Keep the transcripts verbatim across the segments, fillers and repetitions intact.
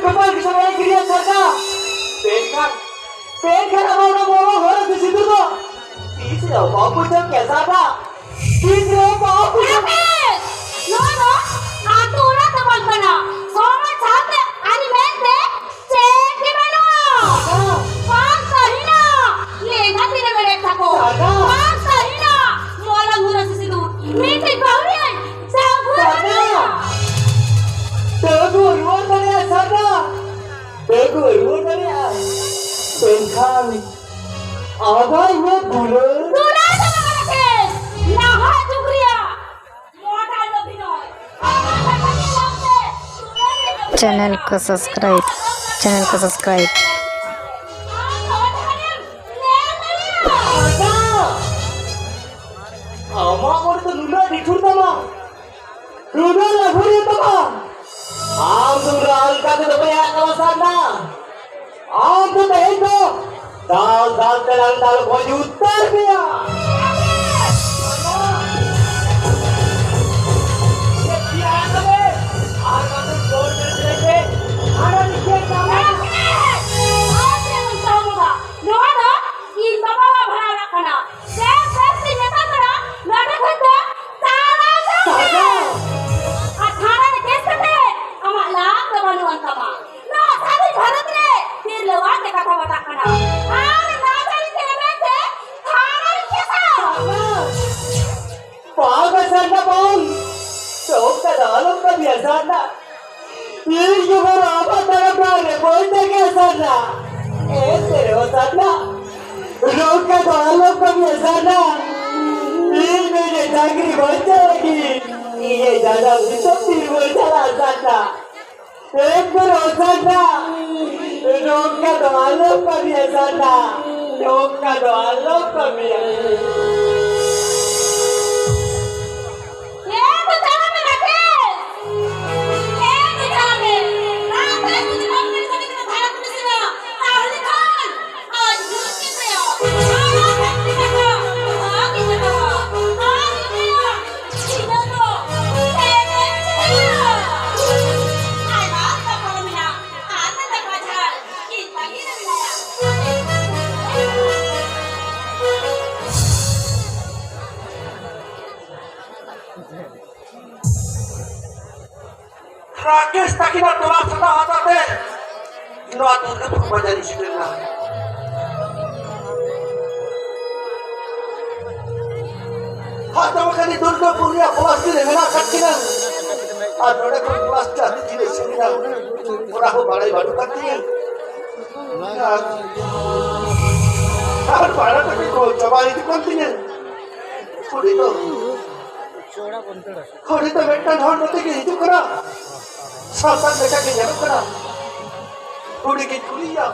ᱠᱚᱯᱟᱞ ᱜᱮ ᱥᱟᱢᱟᱭ ᱠᱤᱨᱤᱭᱟ ᱥᱟᱨᱫᱟ᱾ ᱢᱮᱱᱠᱷᱟᱱ, ᱢᱮᱱᱠᱷᱟᱱ ᱟᱵᱚ ᱚᱱᱟ ᱢᱚᱞᱚᱝ ᱦᱚᱨᱚᱜ ᱥᱮ ᱥᱤᱸᱫᱩᱨ ᱫᱚ ᱛᱤᱥ ᱨᱮᱦᱚᱸ ᱵᱟᱵᱚ ᱵᱩᱡᱷᱟᱹᱣ ᱠᱮᱭᱟ ᱥᱟᱨᱫᱟ᱾ ᱛᱤᱥ ᱨᱮᱦᱚᱸ ᱵᱟᱵᱚ ᱵᱩᱡᱷᱟᱹᱣ ᱠᱮᱭᱟ᱾ ᱱᱚᱣᱟ ᱫᱚ ᱟᱛᱳ ᱚᱲᱟᱜ ᱫᱚ ᱵᱟᱝ ᱠᱟᱱᱟ, ᱥᱚᱢᱟᱡᱽ ᱥᱟᱶᱛᱮ ᱟᱹᱨᱤ ᱢᱮᱱᱛᱮ ᱪᱮᱫ ᱜᱮ ᱵᱟᱹᱱᱩᱜᱼᱟ᱾ ᱵᱟᱝ ᱛᱟᱦᱮᱱᱟ᱾ ᱞᱮᱸᱜᱟ ᱛᱤᱨᱮ ᱢᱮᱲᱦᱮᱫ ᱛᱟᱠᱚ᱾ ᱥᱟᱨᱫᱟ᱾ ᱵᱟᱝ ᱛᱟᱦᱮᱱᱟ᱾ ᱢᱚᱞᱚᱝ ᱦᱚᱨᱚᱜ ᱥᱮ ᱥᱤᱸᱫᱩᱨ᱾ ᱢᱤᱫᱴᱤᱡ ᱵᱟᱹᱦᱩ ᱨᱮ ᱥᱟᱹᱜᱩᱱ ᱥᱟᱨᱫᱟ᱾ ᱵᱟᱹᱦᱩ ᱨᱩᱣᱟᱹᱲ ᱫᱟᱲᱮᱭᱟᱜᱼᱟ ᱥᱟᱨᱫᱟ᱾ ᱵᱟᱹᱦᱩ ᱨᱩᱣᱟᱹᱲ ᱫᱟᱲᱮᱭᱟᱜᱼᱟ᱾ ᱢᱮᱱᱠᱷᱟᱱ ᱟᱵᱟᱭ ᱤᱧᱟᱹᱜ ᱫᱩᱞᱟᱹᱲ᱾ ᱫᱩᱞᱟᱹᱲ ᱫᱚ ᱵᱟᱝ ᱠᱟᱱᱟ ᱥᱮ᱾ ᱱᱟᱦᱟᱜ ᱡᱩᱜᱽ ᱨᱮᱭᱟᱜ modern ᱚᱵᱷᱤᱱᱚᱭ᱾ ᱪᱮᱱᱮᱞ ᱠᱚ subscribe, ᱪᱮᱱᱮᱞ ᱠᱚ subscribe᱾ ᱟᱢᱟᱜ ᱢᱚᱱᱮ ᱫᱚ ᱱᱩᱱᱟᱹᱜ ᱱᱤᱴᱷᱩᱨ ᱛᱟᱢᱟ, ᱱᱩᱱᱟᱹᱜ ᱞᱟᱹᱴᱷᱩᱨ ᱛᱟᱢᱟ᱾ ᱟᱢ ᱫᱚ ᱩᱱᱟᱹᱜ ᱟᱞᱜᱟ ᱛᱮᱫᱚ ᱵᱟᱭ ᱟᱫ ᱠᱟᱢᱟ ᱥᱟᱨᱱᱟ᱾ ᱟᱢ ᱫᱚ ᱛᱮᱦᱮᱧ ᱫᱚ ᱫᱟᱞ ᱫᱟᱞ ᱛᱮ ᱞᱟᱝ ᱫᱟᱞ ᱜᱚᱡ ᱩᱛᱟᱹᱨ ᱢᱮᱭᱟ᱾ ᱟᱨ ᱵᱟᱝᱠᱷᱟᱱ ᱜᱚᱲ ᱢᱮᱨᱮ ᱢᱮᱨᱮ ᱛᱮ ᱦᱟᱱᱟ ᱱᱤᱠᱷᱮ ᱠᱟᱢᱟ᱾ ᱱᱚᱣᱟ ᱫᱚ ᱤᱧ ᱵᱟᱵᱟᱣᱟᱜ ᱵᱷᱟᱲᱟ ᱚᱲᱟᱜ ᱠᱟᱱᱟ᱾ ᱵᱮᱥ ᱵᱮᱥ ᱛᱮ ᱢᱮᱛᱟ ᱠᱟᱱᱟ, ᱱᱚᱰᱮ ᱠᱷᱚᱱ ᱫᱚ ᱪᱟᱞᱟᱣ ᱪᱟᱞᱟᱜ ᱢᱮ᱾ ᱟᱨ ᱛᱷᱟᱱᱟ ᱨᱮ ᱠᱮᱥ ᱠᱟᱛᱮ ᱟᱢᱟᱜ ᱞᱟᱵᱷ ᱫᱚ ᱵᱟᱹᱱᱩᱜ ᱟᱱ ᱛᱟᱢᱟ᱾ ᱱᱚᱣᱟ ᱥᱟᱹᱨᱤ ᱵᱷᱟᱨᱚᱛ ᱨᱮ ᱛᱤᱨᱞᱟᱹᱣᱟᱜ ᱜᱮ ᱠᱟᱛᱷᱟ ᱵᱟᱛᱟᱜ ᱠᱟᱱᱟ᱾ ᱟᱢ ᱱᱟᱪᱟᱨᱤ ᱠᱟᱱᱟ ᱢᱮᱱᱛᱮ ᱛᱷᱟᱱᱟ ᱨᱮ ᱠᱮᱥᱟ᱾ ᱵᱟᱝ ᱜᱮ ᱥᱟᱨᱱᱟ ᱵᱟᱝ᱾ ᱨᱚᱝ ᱠᱟᱫᱚ ᱟᱞᱚᱢ ᱠᱟᱹᱢᱤᱭᱟ ᱥᱟᱨᱱᱟ᱾ ᱤᱧ ᱡᱮᱢᱚᱱ ᱟᱢᱟᱜ ᱛᱟᱲᱟᱢ ᱰᱟᱦᱟᱨ ᱨᱮ ᱵᱟᱹᱧ ᱛᱟᱸᱜᱤᱭᱟ ᱥᱟᱨᱱᱟ᱾ ᱮᱱᱛᱮ ᱨᱮᱦᱚᱸ ᱥᱟᱨᱱᱟ, ᱨᱚᱝ ᱠᱟᱫᱚ ᱟᱞᱚᱢ ᱠᱟᱹᱢᱤᱭᱟ ᱥᱟᱨᱱᱟ᱾ ᱤᱧ ᱱᱩᱭ ᱪᱟᱹᱠᱨᱤ ᱵᱟᱹᱧ ᱪᱟᱞᱟᱜ ᱞᱟᱹᱜᱤᱫ᱾ ᱤᱧ ᱡᱟᱫᱟ ᱫᱤᱥᱚᱢ ᱛᱤᱨ ᱵᱟᱹᱧ ᱪᱟᱞᱟᱜᱼᱟ ᱥᱟᱨᱱᱟ᱾ ᱮᱠ ᱵᱟᱨ ᱚᱥᱟᱱᱟ, ᱱᱚᱝᱠᱟ ᱫᱚ ᱟᱞᱚᱢ ᱠᱟᱹᱢᱤᱭᱟ ᱥᱟᱱᱟ, ᱱᱚᱝᱠᱟ ᱫᱚ ᱟᱞᱚᱢ ᱠᱟᱹᱢᱤᱭᱟ᱾ ᱮ ᱫᱚ ᱪᱟᱞᱟᱜ ᱢᱮ ᱨᱟᱠᱮᱥ, ᱮ ᱫᱚ ᱪᱟᱞᱟᱜ ᱢᱮ᱾ ᱨᱟᱠᱮᱥ ᱡᱩᱫᱤ ᱵᱟᱢ ᱢᱮᱱ ᱠᱟᱹᱢᱤ ᱠᱟᱱᱟ ᱛᱷᱟᱱᱟ ᱯᱩᱞᱤᱥ ᱨᱮ, ᱛᱟᱦᱚᱞᱮ ᱠᱷᱟᱱ ᱟᱡ ᱜᱩᱡᱩᱜ ᱠᱮᱫ ᱛᱟᱭᱟ᱾ ᱟᱨ ᱟᱡ ᱜᱩᱡᱩᱜ ᱠᱮᱫ ᱛᱟᱭᱟ᱾ ᱟᱨ ᱤᱧ ᱫᱚ ᱮᱱᱮᱡ ᱥᱮᱨᱮᱧ ᱟᱭᱢᱟ ᱠᱟᱛᱷᱟ ᱢᱮᱱᱟᱜᱼᱟ᱾ ᱠᱤᱱᱟ ᱴᱚᱞᱟ ᱥᱟᱫᱟ ᱦᱟᱛᱟᱛᱮ ᱱᱚᱣᱟ ᱫᱩᱨᱜᱟᱯᱩᱨ ᱵᱟᱡᱟᱨ ᱤᱧ ᱥᱮᱴᱮᱨ ᱮᱱᱟ᱾ ᱦᱟᱛᱟᱣ ᱠᱟᱹᱱᱟᱹᱧ ᱫᱩᱨᱜᱟᱯᱩᱨ ᱨᱮᱭᱟᱜ ᱯᱚᱞᱟᱥᱰᱤ ᱨᱮ ᱢᱮᱱᱟᱜ ᱟᱠᱟᱫ ᱠᱤᱱᱟ᱾ ᱟᱨ ᱱᱚᱰᱮ ᱠᱷᱚᱱ ᱯᱚᱞᱟᱥᱰᱤ ᱟᱹᱰᱤ ᱡᱤᱞ ᱥᱟᱺᱜᱤᱧᱟ, ᱚᱱᱟ ᱦᱚᱸ ᱵᱟᱲᱟᱭ ᱵᱟᱹᱱᱩᱜ ᱠᱟᱱ ᱛᱤᱧᱟᱹ᱾ ᱟᱨ, ᱟᱨ ᱵᱟᱲᱟ ᱛᱟᱠᱚ ᱠᱚ ᱪᱟᱵᱟ ᱦᱤᱡᱩᱜ ᱠᱟᱱ ᱛᱤᱧᱟᱹ᱾ ᱠᱩᱲᱤ ᱫᱚ ᱦᱚᱲ ᱫᱚ ᱢᱤᱫᱴᱟᱝ ᱦᱚᱲ ᱠᱟᱛᱮ ᱜᱮ ᱦᱤᱡᱩᱜ ᱠᱟᱱᱟ᱾ ᱥᱟᱱᱛᱟᱲ ᱞᱮᱠᱟ ᱜᱮ ᱧᱮᱞᱚᱜ ᱠᱟᱱᱟ᱾ ᱠᱩᱲᱤ ᱜᱮ ᱠᱩᱞᱤᱭᱟ᱾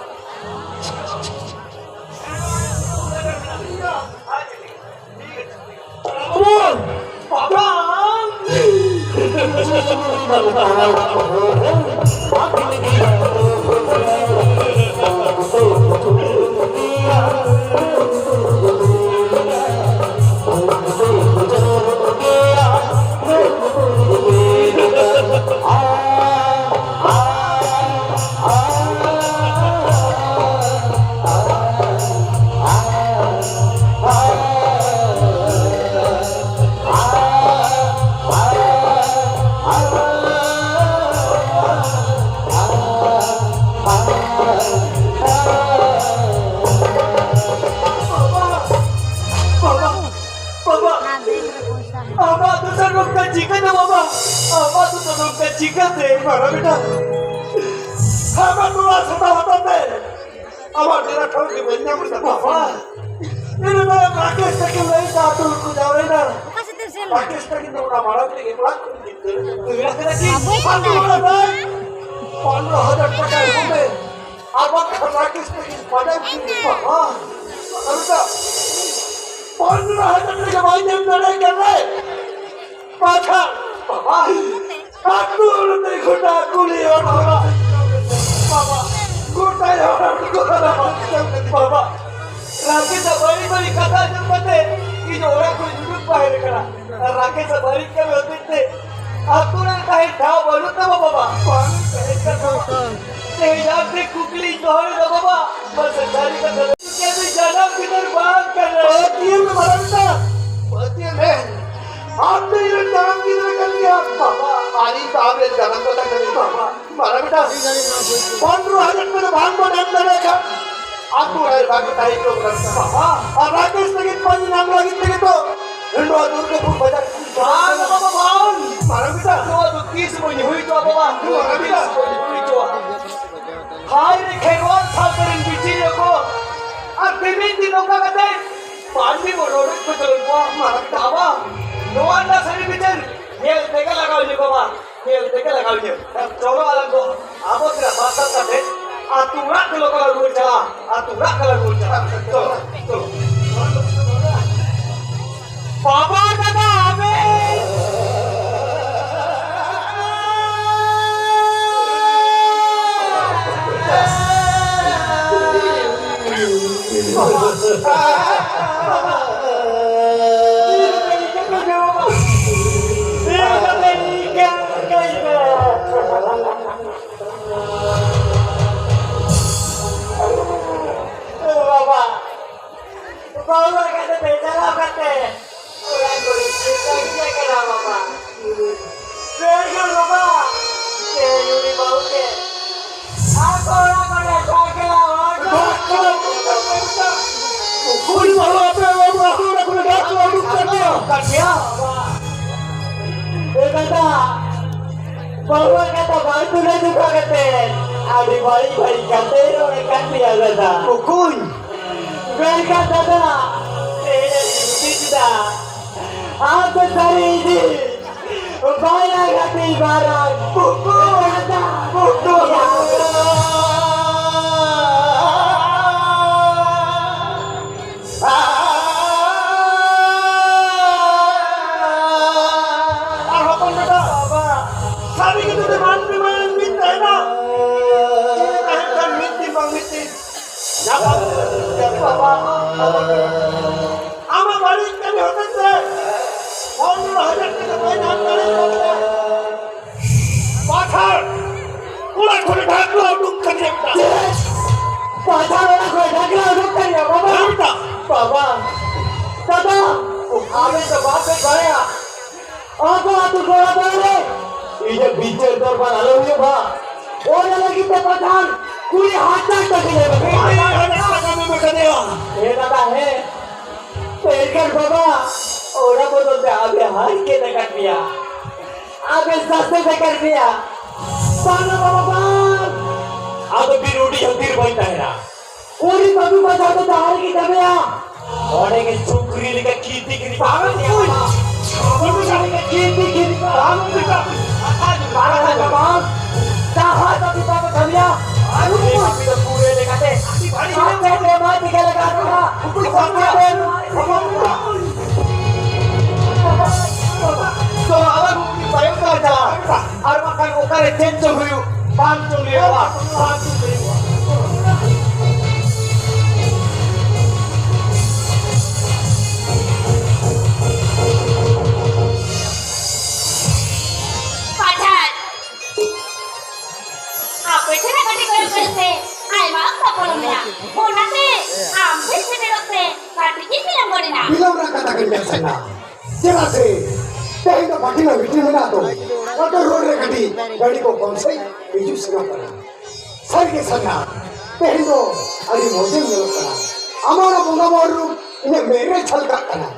ᱵᱟᱵᱟ, ᱟᱢᱟᱜ ᱫᱚ ᱱᱚᱝᱠᱟ ᱪᱤᱠᱟᱹᱛᱮ ᱵᱟᱵᱟ? ᱟᱢᱟᱜ ᱫᱚ ᱱᱚᱝᱠᱟ ᱪᱤᱠᱟᱹᱛᱮ ᱢᱟᱨᱟ ᱵᱮᱴᱟ? ᱟᱢᱟᱜ ᱱᱚᱣᱟ ᱥᱟᱫᱟ ᱦᱚᱴᱚᱜ ᱛᱮ ᱟᱢᱟᱜ ᱰᱮᱨᱟ ᱴᱷᱟᱶ ᱜᱮ ᱵᱟᱹᱧ ᱧᱟᱢ ᱞᱮᱫᱟ ᱵᱟᱵᱟ᱾ ᱤᱱᱟᱹ ᱛᱟᱭᱚᱢ ᱨᱟᱠᱮᱥ ᱛᱟᱹᱠᱤᱱ ᱞᱟᱹᱭ ᱫᱟ ᱟᱹᱛᱩ ᱨᱮᱠᱚ ᱡᱟᱣᱨᱟᱭᱮᱱᱟ᱾ ᱚᱠᱟ ᱥᱮᱫ ᱛᱮᱢ ᱥᱮᱱ ᱞᱮᱱᱟ? ᱨᱟᱠᱮᱥ ᱛᱟᱹᱠᱤᱱ ᱫᱚ ᱚᱱᱟ ᱢᱟᱲᱟᱝ ᱨᱮᱜᱮ ᱚᱲᱟᱜ ᱠᱷᱚᱱ ᱠᱤᱱ ᱫᱟᱹᱲ ᱠᱮᱫᱟ᱾ ᱟᱵᱚ ᱠᱚ ᱟᱹᱛᱩ ᱚᱲᱟᱜ ᱨᱮ ᱯᱚᱱᱨᱚ ᱦᱟᱡᱟᱨ ᱴᱟᱠᱟ ᱮᱢ ᱢᱮ᱾ ᱟᱵᱚ ᱠᱷᱟᱱ ᱨᱟᱠᱮᱥ ᱛᱟᱹᱠᱤᱱ ᱯᱟᱸᱡᱟ ᱠᱤᱱ ᱵᱟᱵᱟ᱾ ᱟᱨ ᱯᱚᱱᱨᱚ ᱦᱟᱡᱟᱨ ᱴᱟᱠᱟ ᱵᱟᱭ ᱧᱟᱢ ᱫᱟᱲᱮᱭᱟᱜ ᱠᱟᱱᱟ᱾ ᱯᱟᱪᱷᱟ ᱵᱟᱵᱟ, ᱟᱹᱛᱩ ᱨᱮ ᱜᱚᱴᱟ ᱠᱩᱞᱦᱤ ᱦᱚᱲ ᱦᱚᱲ ᱵᱟᱵᱟ, ᱜᱚᱴᱟ ᱦᱚᱲ ᱦᱚᱲ ᱠᱚ ᱦᱚᱲ ᱵᱟᱵᱟ, ᱨᱟᱠᱮᱥ ᱟᱜ ᱵᱟᱹᱲᱤᱡ ᱵᱟᱹᱲᱤᱡ ᱠᱟᱛᱷᱟ ᱟᱸᱡᱚᱢ ᱠᱟᱛᱮ ᱤᱧ ᱚᱲᱟᱜ ᱠᱷᱚᱱ ᱩᱰᱩᱠ ᱵᱟᱭ ᱦᱮᱡ ᱠᱟᱱᱟ᱾ ᱟᱨ ᱨᱟᱠᱮᱥ ᱟᱜ ᱵᱟᱹᱲᱤᱡ ᱠᱟᱹᱢᱤ ᱦᱚᱛᱮᱡ ᱛᱮ ᱟᱹᱛᱩ ᱨᱮ ᱛᱟᱦᱮᱸ ᱴᱷᱟᱶ ᱵᱟᱹᱱᱩᱜ ᱛᱟᱢᱟ ᱵᱟᱵᱟ᱾ ᱵᱟᱝ ᱛᱟᱦᱮᱸ ᱠᱟᱱ ᱛᱟᱢᱟ᱾ ᱛᱮᱦᱮᱧ ᱟᱢ ᱴᱷᱮᱱ ᱠᱩᱠᱞᱤᱧ ᱫᱚᱦᱚᱭᱮᱫᱟ ᱵᱟᱵᱟ, ᱢᱟᱥᱮ ᱥᱟᱹᱨᱤ ᱠᱟᱛᱷᱟ ᱞᱟᱹᱭ ᱢᱮ, ᱡᱟᱱᱟᱢ ᱜᱤᱫᱟᱹᱨ ᱵᱟᱝ ᱠᱟᱱᱟ᱾ ᱯᱟᱹᱛᱭᱟᱹᱣ ᱢᱮ ᱢᱟᱨᱟᱝ ᱫᱟ, ᱯᱟᱹᱛᱭᱟᱹᱣ ᱢᱮ᱾ ᱟᱢ ᱫᱚ ᱤᱧ ᱨᱮᱱ ᱡᱟᱱᱟᱢ ᱜᱤᱫᱽᱨᱟᱹ ᱠᱟᱱ ᱜᱮᱭᱟᱢ ᱵᱟᱵᱟ᱾ ᱟᱹᱞᱤᱧ ᱫᱚ ᱟᱵᱮᱱ ᱡᱟᱱᱟᱢ ᱠᱟᱛᱷᱟ ᱠᱟᱱᱟ᱾ ᱵᱟᱵᱟ, ᱢᱟᱨᱟᱝ ᱵᱮᱴᱟ, ᱯᱚᱱᱨᱚ ᱦᱟᱡᱟᱨ ᱴᱟᱠᱟ ᱫᱚ ᱵᱟᱝ ᱵᱚᱱ ᱮᱢ ᱫᱟᱲᱮᱭᱟᱜ ᱠᱷᱟᱱ, ᱟᱛᱳ ᱚᱲᱟᱜ ᱨᱮ ᱵᱟᱝ ᱛᱟᱦᱮᱸ ᱦᱚᱪᱚ ᱠᱟᱱᱟ᱾ ᱵᱟᱵᱟ, ᱟᱨ ᱨᱟᱠᱮᱥ ᱞᱟᱹᱜᱤᱫ ᱯᱟᱸᱡᱟ ᱧᱟᱢ ᱞᱟᱹᱜᱤᱫ ᱛᱮᱜᱮ ᱛᱚ ᱱᱚᱣᱟ ᱫᱩᱨᱜᱟᱯᱩᱨ ᱵᱟᱡᱟᱨ᱾ ᱵᱟᱝ ᱵᱟᱵᱟ, ᱵᱟᱝ᱾ ᱢᱟᱨᱟᱝ ᱵᱮᱴᱟ, ᱱᱚᱣᱟ ᱫᱚ ᱛᱤᱥ ᱵᱟᱹᱧ ᱦᱩᱭ ᱦᱚᱪᱚᱣᱟ ᱵᱟᱵᱟ, ᱱᱚᱣᱟ ᱫᱚ ᱛᱤᱥ ᱵᱟᱹᱧ ᱦᱩᱭ ᱦᱚᱪᱚᱣᱟ᱾ ᱦᱟᱭ ᱨᱮ ᱠᱷᱮᱨᱣᱟᱞ ᱥᱟᱶᱛᱟ ᱨᱮᱱ ᱵᱤᱪᱟᱹᱨᱤᱭᱟᱹ ᱠᱚ, ᱟᱨ ᱛᱤᱱᱟᱹᱜ ᱫᱤᱱ ᱱᱚᱝᱠᱟ ᱠᱟᱛᱮ ᱢᱟᱹᱱᱢᱤ ᱵᱚᱱ ᱨᱚᱰᱚᱡ ᱠᱚᱪᱞᱚᱱ ᱠᱚᱣᱟ? ᱵᱟᱵᱟ, ᱱᱚᱣᱟ ᱨᱮᱱᱟᱜ ᱥᱟᱹᱨᱤ ᱵᱤᱪᱟᱹᱨ ᱧᱮᱞ ᱛᱮᱜᱮ ᱞᱟᱜᱟᱣ ᱤᱧᱟᱹ ᱵᱟᱵᱟ, ᱧᱮᱞ ᱛᱮᱜᱮ ᱞᱟᱜᱟᱣ ᱤᱧᱟᱹ᱾ ᱪᱚᱞᱚ ᱟᱞᱟᱝ ᱫᱚ ᱟᱵᱚ ᱥᱮᱱᱟᱜ ᱵᱟᱥ ᱥᱟᱵ ᱠᱟᱛᱮ ᱟᱹᱛᱩ ᱚᱲᱟᱜ ᱛᱮ ᱞᱚᱜᱚᱱ ᱞᱟᱝ ᱨᱩᱣᱟᱹᱲ ᱪᱟᱞᱟᱜᱼᱟ, ᱟᱹᱛᱩ ᱚᱲᱟᱜ ᱛᱮ ᱞᱟᱝ ᱨᱩᱣᱟᱹᱲ ᱪᱟᱞᱟᱜᱼᱟ᱾ ᱪᱚᱞᱚ, ᱪᱚᱞᱚ᱾ ᱵᱟᱵᱟ ᱫᱟᱫᱟ ᱟᱵᱮ᱾ ᱵᱟᱵᱟ, ᱵᱟᱹᱦᱩ ᱟᱜ ᱠᱟᱛᱮ ᱯᱮ ᱪᱟᱞᱟᱣ ᱠᱟᱛᱮ ᱚᱲᱟᱜ ᱠᱚᱨᱮ ᱪᱮᱫ ᱠᱟᱹᱢᱤ ᱠᱟᱱᱟ ᱵᱟᱵᱟ? ᱢᱮᱱᱠᱷᱟᱱ ᱵᱟᱵᱟ, ᱛᱮᱦᱮᱧ ᱩᱱᱤ ᱵᱟᱹᱦᱩ ᱜᱮ ᱟᱠᱚ ᱚᱲᱟᱜ ᱠᱷᱚᱱ ᱮᱴᱟᱜ ᱠᱮᱫᱟ ᱵᱟᱵᱟ᱾ ᱩᱱᱤ ᱵᱟᱹᱦᱩ ᱟᱯᱮ ᱵᱟᱹᱦᱩ ᱟᱠᱚ ᱚᱲᱟᱜ ᱠᱷᱚᱱ ᱮᱴᱟᱜ ᱠᱚ ᱩᱰᱩᱠ ᱠᱟᱫᱮᱭᱟ᱾ ᱠᱟᱫᱮᱭᱟ ᱵᱟᱵᱟ᱾ ᱮ ᱫᱟᱫᱟ, ᱵᱟᱹᱦᱩ ᱟᱜ ᱠᱟᱛᱷᱟ ᱵᱟᱝ ᱛᱩᱞᱟᱹ ᱡᱚᱠᱷᱟ ᱠᱟᱛᱮ ᱟᱹᱰᱤ ᱵᱟᱹᱲᱤᱡ ᱵᱟᱹᱲᱤᱡ ᱠᱟᱛᱷᱟᱭ ᱨᱚᱲ ᱟᱠᱟᱫ ᱞᱮᱭᱟ ᱫᱟᱫᱟ᱾ ᱚᱠᱚᱭ? ᱢᱮᱱᱠᱷᱟᱱ ᱫᱟᱫᱟ, ᱛᱮᱦᱮᱧ ᱤᱧ ᱵᱩᱡᱽ ᱮᱫᱟ, ᱟᱢ ᱫᱚ ᱥᱟᱹᱨᱤ ᱤᱧ ᱵᱟᱭᱟ ᱜᱟᱛᱮ ᱢᱟᱨᱟᱝ ᱯᱩᱴᱩ᱾ ᱫᱟᱫᱟ, ᱯᱩᱴᱩ᱾ ᱟᱨ ᱦᱚᱯᱚᱱ ᱵᱮᱴᱟ, ᱵᱟᱵᱟ, ᱥᱟᱹᱨᱤ ᱜᱮ ᱡᱩᱫᱤ ᱢᱟᱹᱱᱢᱤ ᱢᱟᱭᱟᱝ ᱢᱤᱫ ᱛᱟᱦᱮᱱᱟ, ᱛᱟᱦᱮᱱ ᱠᱷᱟᱱ ᱢᱤᱫ ᱫᱤᱱ ᱵᱟᱝ ᱢᱤᱫ ᱫᱤᱱ ᱧᱟᱯᱟᱢ ᱦᱩᱭᱩᱜᱼᱟ᱾ ᱵᱟᱵᱟ, ᱦᱚᱯᱚᱱ ᱵᱮᱴᱟ, ᱟᱢᱟᱜ ᱵᱟᱹᱲᱤᱡ ᱠᱟᱹᱢᱤ ᱦᱚᱛᱮᱡ ᱛᱮ ᱯᱚᱱᱨᱚ ᱦᱟᱡᱟᱨ ᱴᱟᱠᱟ ᱵᱟᱭ ᱧᱟᱢ ᱫᱟᱲᱮᱭᱟᱜ ᱠᱟᱱ ᱛᱟᱭᱟ᱾ ᱯᱟᱛᱷᱟᱲ ᱚᱲᱟᱜ ᱠᱷᱚᱱ ᱰᱷᱟᱠᱞᱟ ᱩᱰᱩᱠ ᱠᱟᱛᱮ ᱪᱮᱫ? ᱯᱟᱛᱷᱟᱲ ᱚᱲᱟᱜ ᱠᱷᱚᱱ ᱰᱷᱟᱠᱞᱟ ᱩᱰᱩᱠ ᱠᱟᱛᱮ ᱵᱟᱵᱟ? ᱦᱮᱸ, ᱵᱮᱴᱟ᱾ ᱵᱟᱵᱟ, ᱫᱟᱫᱟ, ᱟᱵᱮᱱ ᱫᱚ ᱵᱟᱯᱮ ᱵᱟᱲᱟᱭᱟ᱾ ᱟᱵᱚ ᱟᱹᱛᱩ ᱜᱚᱲᱟ ᱫᱚ ᱨᱮ ᱤᱧᱟᱹᱜ ᱵᱤᱪᱟᱹᱨ ᱫᱚᱨᱵᱟᱨ ᱟᱞᱚ ᱦᱩᱭᱩᱜ ᱢᱟ, ᱚᱱᱟ ᱞᱟᱹᱜᱤᱫ ᱛᱮ ᱯᱟᱴᱷᱟᱱ ᱠᱩᱲᱤ ᱦᱟᱡᱟᱨ ᱴᱟᱠᱟᱧ ᱮᱢ ᱟᱠᱟᱫᱟ᱾ ᱠᱩᱲᱤ ᱦᱟᱡᱟᱨ ᱴᱟᱠᱟᱢ ᱮᱢ ᱟᱠᱟᱫᱮᱭᱟ? ᱦᱮᱸ ᱫᱟᱫᱟ, ᱦᱮᱸ᱾ ᱢᱮᱱᱠᱷᱟᱱ ᱵᱟᱵᱟ, ᱚᱱᱟ ᱵᱚᱫᱚᱞ ᱛᱮ ᱟᱵᱮ ᱦᱟᱨᱠᱮᱛ ᱟᱠᱟᱫ ᱢᱮᱭᱟ, ᱟᱵᱮ ᱥᱟᱥᱮᱛ ᱟᱠᱟᱫ ᱢᱮᱭᱟ᱾ ᱵᱟᱝᱟ ᱵᱟᱵᱟ, ᱵᱟᱝ᱾ ᱟᱫᱚ ᱵᱤᱨ ᱩᱰᱤ ᱦᱟᱹᱛᱤᱨ ᱵᱟᱹᱧ ᱛᱟᱦᱮᱱᱟ᱾ ᱩᱱᱤ ᱵᱟᱹᱵᱩ ᱵᱟᱡᱟᱣ ᱫᱚ ᱡᱟᱦᱟᱸ ᱨᱮᱜᱮ ᱧᱟᱢᱮᱭᱟ᱾ ᱚᱸᱰᱮ ᱜᱮ ᱥᱩᱠᱨᱤ ᱞᱮᱠᱟ ᱠᱤᱨᱛᱤ ᱠᱤᱨᱛᱤ ᱵᱟᱝ ᱦᱩᱭᱩᱜᱼᱟ᱾ ᱥᱩᱠᱨᱤ ᱞᱮᱠᱟ ᱠᱤᱨᱛᱤ ᱠᱤᱨᱛᱤ ᱵᱟᱝ ᱦᱩᱭᱩᱜᱼᱟ᱾ ᱵᱟᱝ ᱦᱩᱭᱩᱜᱼᱟ᱾ ᱵᱟᱝ᱾ ᱡᱟᱦᱟᱸ ᱵᱟᱹᱵᱩ ᱵᱟᱵᱟ ᱠᱟᱹᱢᱤᱭᱟ᱾ ᱩᱱᱤ ᱵᱟᱹᱵᱩ ᱫᱚ ᱯᱩᱨᱟᱹ ᱞᱮᱠᱟᱛᱮ ᱟᱯᱮ ᱯᱮ ᱢᱟ ᱛᱮᱜᱮ ᱞᱟᱜᱟ ᱠᱚᱣᱟ᱾ ᱩᱱᱠᱩ ᱥᱟᱶᱛᱮ ᱛᱚ ᱟᱵᱟᱨ ᱩᱱᱠᱩ ᱛᱟᱭᱚᱢ ᱛᱮ ᱪᱟᱞᱟᱜᱼᱟ᱾ ᱟᱨ ᱵᱟᱠᱷᱟᱱ ᱚᱠᱟᱨᱮ ᱪᱮᱫ ᱪᱚᱝ ᱦᱩᱭᱩᱜ, ᱵᱟᱝ ᱪᱚᱝ ᱦᱩᱭᱩᱜᱼᱟ, ᱵᱟᱝ ᱪᱚᱝ ᱦᱩᱭᱩᱜᱼᱟ᱾ ᱯᱟᱴᱷᱟᱱ, ᱟᱯᱮ ᱴᱷᱮᱱ ᱠᱟᱹᱴᱤᱡ ᱠᱚᱭᱚᱜ ᱠᱚᱭᱚᱜ ᱛᱮ ᱟᱭᱢᱟ ᱚᱠᱛᱚ ᱯᱚᱞᱚᱢ ᱮᱱᱟ, ᱚᱱᱟᱛᱮ ᱟᱢ ᱴᱷᱮᱱ ᱥᱮᱴᱮᱨᱚᱜ ᱛᱮ ᱠᱟᱹᱴᱤᱡ ᱤᱧ ᱵᱤᱞᱚᱢ ᱜᱚᱫ ᱮᱱᱟ᱾ ᱵᱤᱞᱚᱢ ᱨᱮᱱᱟᱜ ᱠᱟᱛᱷᱟ ᱠᱟᱱ ᱜᱮᱭᱟ ᱥᱟᱨᱱᱟ, ᱪᱮᱫᱟᱜ ᱥᱮ ᱛᱮᱦᱮᱧ ᱫᱚ ᱵᱷᱟᱹᱴᱤ ᱨᱮᱱᱟᱜ ᱢᱤᱴᱤᱝ ᱢᱮᱱᱟᱜ ᱛᱚ, ᱚᱱᱟᱛᱮ ᱨᱳᱰ ᱨᱮ ᱠᱟᱹᱴᱤᱡ ᱜᱟᱹᱰᱤ ᱠᱚ ᱠᱚᱢ ᱥᱟᱺᱦᱤᱡ ᱦᱤᱡᱩᱜ ᱥᱮᱱᱚᱜ ᱠᱟᱱᱟ᱾ ᱥᱟᱹᱨᱤ ᱜᱮ ᱥᱟᱨᱱᱟ, ᱛᱮᱦᱮᱧ ᱫᱚ ᱟᱹᱰᱤ ᱢᱚᱡᱮᱢ ᱧᱮᱞᱚᱜ ᱠᱟᱱᱟ᱾ ᱟᱢᱟᱜ ᱚᱱᱟ ᱵᱚᱸᱜᱟ ᱵᱩᱨᱩ ᱨᱩᱯ ᱤᱧᱟᱹᱜ ᱢᱮᱫ ᱨᱮ ᱡᱷᱟᱞᱠᱟᱜ ᱠᱟᱱᱟ᱾